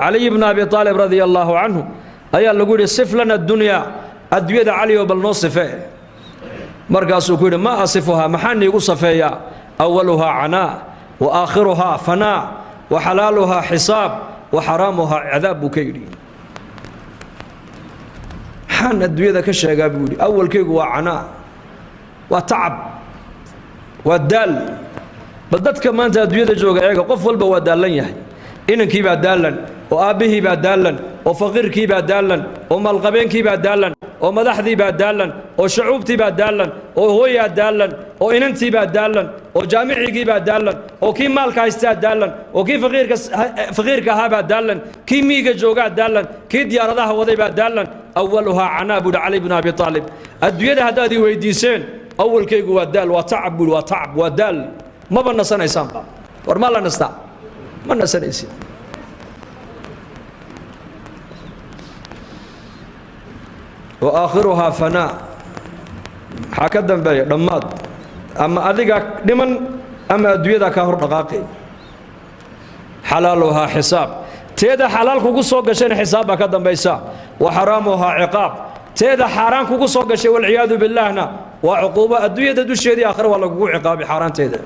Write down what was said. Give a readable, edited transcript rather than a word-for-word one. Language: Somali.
Caliy bna Abi Aalib radia allaahu canhu ayaa lagu yidhi: "Sif lana dunyaa, adduunyada, Caliyo, bal noo sifee." Markaasuu ku yidhi: "Ma asifuhaa? Maxaa niigu safeeyaa? Awaluhaa canaa wa aakhiruhaa fanaa wa xalaaluhaa xisaab wa xaraamuhaa cadaab," buu ka yidhi. "Maxaan adduunyada ka sheegaa?" buu yidhi. "Awalkaygu waa canaa, waa tacab, waa daal." Bal dadka maanta adduunyada jooga eega, qof walba waa daallan yahay. Inankii baa daallan, oo aabbihii baa daallan, oo faqiirkii baa daallan, oo maalqabeenkii baa daallan, oo madaxdii baa daallan, oo shacuubtii baa daallan, oo hooyaa daallan, oo inantii baa daallan, oo jaamicigii baa daallan, oo kii maalka haystaa daallan, oo kii faqiirka ahaa baa daallan, kii miiga joogaa daallan, kii diyaaradaha waday baa daallan. "Awaluhaa canaa," buuhi Cali bnu Abi Aalib. "Adduunyada haddaad i weydiiseen, awalkaygu waa daal, waa tacab," buuhi, "waa tacab, waa daal, maba nasanaysaanba." War ma la nastaa? Ma nasanaysid. Wa aakhiruhaa fanaa. Maxaa ka dambeeya? Dhammaad. Ama adigaa dhiman ama adduunyadaa kaa hor dhaqaaqay. Xalaaluhaa xisaab. Teeda xalaal kugu soo gashayna xisaab baa ka dambaysa. Wa xaraamuhaa ciqaab. Teeda xaaraan kugu soo gashay, walciyaadu billaahna, waa cuquubo adduunyada dusheedii, aakhira waa lagugu ciqaabay xaaraanteeda.